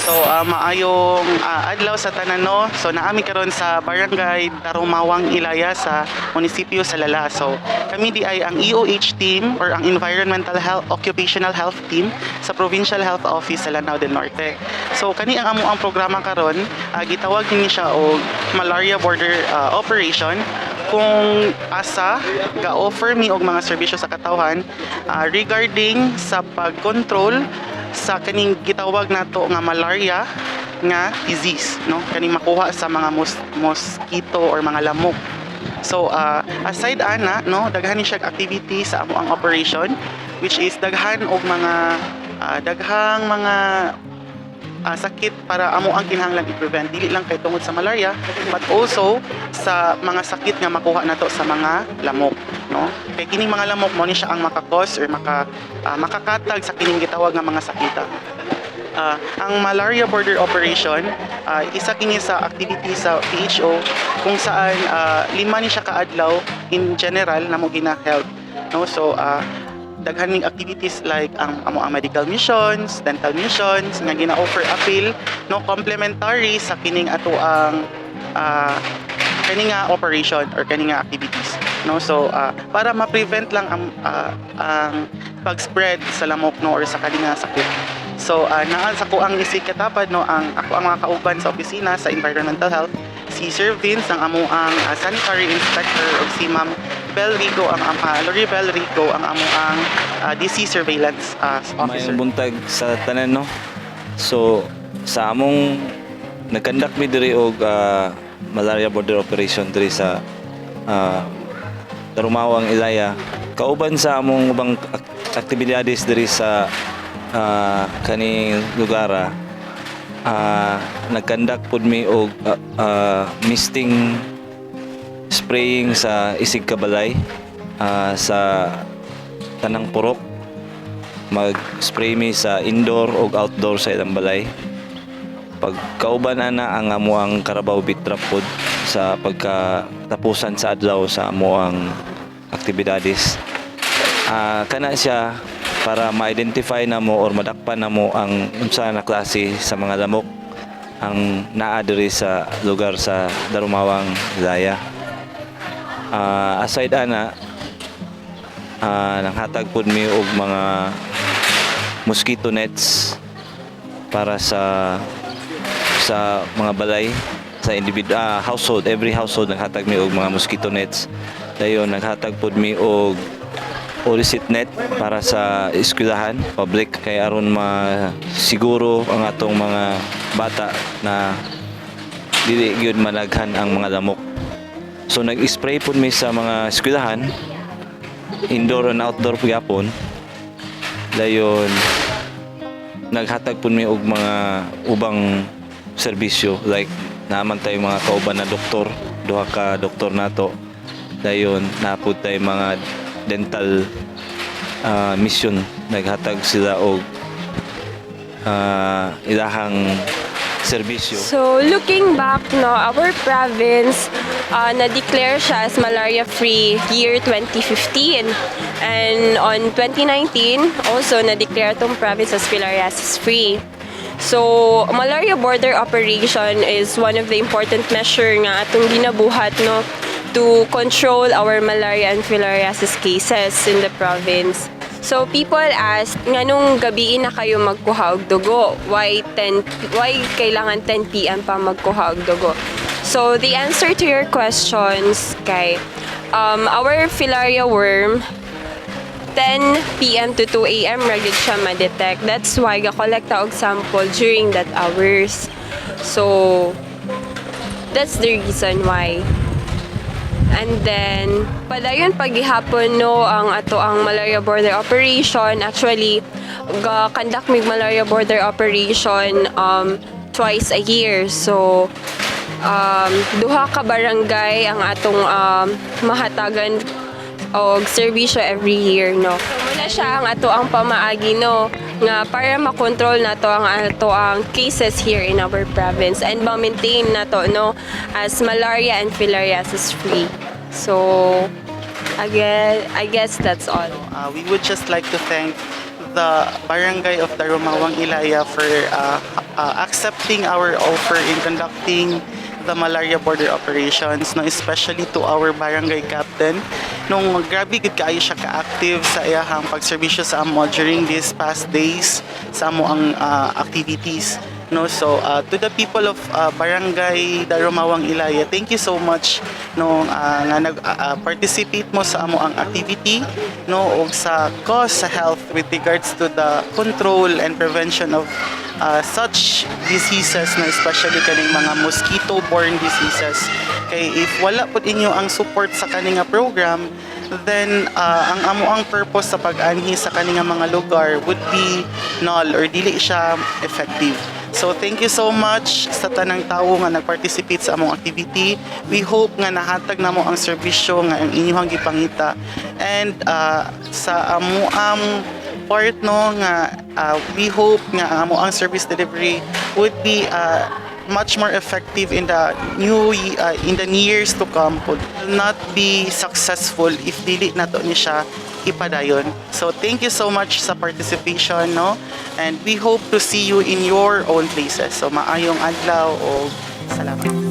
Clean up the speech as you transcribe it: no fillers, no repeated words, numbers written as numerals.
So maayong adlaw sa tanan, no. So naa mi karon sa Barangay Darumawang Ilaya sa munisipyo sa Lala. So kami diay ang EOH team or ang Environmental Health Occupational Health Team sa Provincial Health Office sa Lanao del Norte. So kani ang amo ang programa karon, gitawag ni siya og Malaria Border Operation kung asa ga-offer mi og mga serbisyo sa katawhan regarding sa pag-control sa kaning gitawag nato nga malaria nga disease, no, kaning makuha sa mga mosquito or mga lamok. So aside ana, no, daghan ni siya activity sa amo ang operation, which is daghan og mga daghang mga sakit para amo ang kinahanglan i-prevent, dili lang kay tungod sa malaria but also sa mga sakit nga makuha nato sa mga lamok, no, kay kining mga lamok mo ni siya ang maka-cause or makakatag sa kining gitawag nga mga sakita. Ang Malaria Border Operation, isa kini sa activity sa PHO kung saan 5 ni siya kaadlaw in general na mo gina-held, no? So daghan ning activities like ang amo ang medical missions, dental missions nga gina-offer apil, no, complementary sa kining ato ang kani nga operation or kani nga activities, no? So para ma-prevent lang ang pag-spread sa lamok, no, or sa kani nga sakit. So naa sa ko ang isig katapad, no, ang ako ang mga kauban sa opisina sa environmental health, si Sir Vince ang amo ang sanitary inspector ug si Ma'am Bel Rico ang Lori Bel Rico ang amo ang DC surveillance officer. Maayong buntag sa tanan, no. So sa among nag-conduct mi diri og malaria border operation diri sa Darumawang Ilaya kauban sa among ubang aktibidades diri sa kaning lugar. Nag-conduct pud mi og misting spraying sa isig kabalay sa tanang purok. Mag-spray mi sa indoor ug outdoor sa ilang balay. Pagkauban ana ang amuang carabao bait trap pod sa pagkatapusan sa adlaw sa amuang aktibidades. Kana siya para ma-identify namo or madakpan namo ang unsa na klase sa mga lamok ang naa diri sa lugar sa Darumawang Ilaya. Aside ana, nanghatag pud mi og mga mosquito nets para sa mga balay sa individual household. Every household naghatag mi og mga mosquito nets. Dayon naghatag pud mi og Olicit net para sa eskwelahan public kay aron masiguro ang atong mga bata na dili gyud malaghan ang mga lamok. So nag-spray pud mi sa mga eskwelahan, indoor and outdoor gyapon. Dayon naghatag pud mi og mga ubang serbisyo like naa man tay mga kauban na doktor, duha ka doktor nato. Dayon naa pud tay mga dental mission, naghatag sila og ilahang serbisyo. So, looking back, no, our province, na-declare siya as malaria-free year 2015. And on 2019, also na-declare itong province as filariasis-free. So, malaria border operation is one of the important measure nga atong ginabuhat, no, to control our malaria and filariasis cases in the province. So people ask, nganong gabii na kayo magkuha og dugo? Why 10, why kailangan 10 p.m. pa magkuha og dugo? So the answer to your questions kay our filaria worm, 10 p.m. to 2 a.m. ra gyud siya ma-detect. That's why ga-kolekta og sample during that hours. So that's the reason why. And then, padayon pagihapon, no, ang ato ang malaria border operation. Actually, ga-conduct mig malaria border operation twice a year. So, duha ka barangay ang atong mahatagan og serbisyo every year, no. So, mao na siya ang ato ang pamaagi, no, nga para makontrol nato ang ato ang cases here in our province and ma-maintain nato, no, as malaria and filariasis free. So I guess that's all. We would just like to thank the barangay of Darumawang Ilaya for accepting our offer in conducting the malaria border operations, no, especially to our barangay captain nung grabe gid kaayo siya ka-active sa iyahang pagserbisyo sa amo during these past days sa amo ang activities, no. So to the people of Barangay Darumawang Ilaya, thank you so much, no, nga nag participate mo sa amo ang activity, no, og sa cause sa health with regards to the control and prevention of such diseases, no, especially kaning mga mosquito borne diseases, kay if wala pud inyo ang support sa kani nga program, then ang amo ang purpose sa pag-anhi sa kani nga mga lugar would be null or dili siya effective. So thank you so much sa tanang tawo nga nag-participate sa among activity. We hope nga nahatag namo ang serbisyo nga ang inyong gipangita and sa amo ang part, no, nga we hope nga ang amo ang service delivery would be much more effective in the years to come, would not be successful if dili nato ni siya ipadayon. So thank you so much sa participation, no, and we hope to see you in your own places. So maayong adlaw o salamat.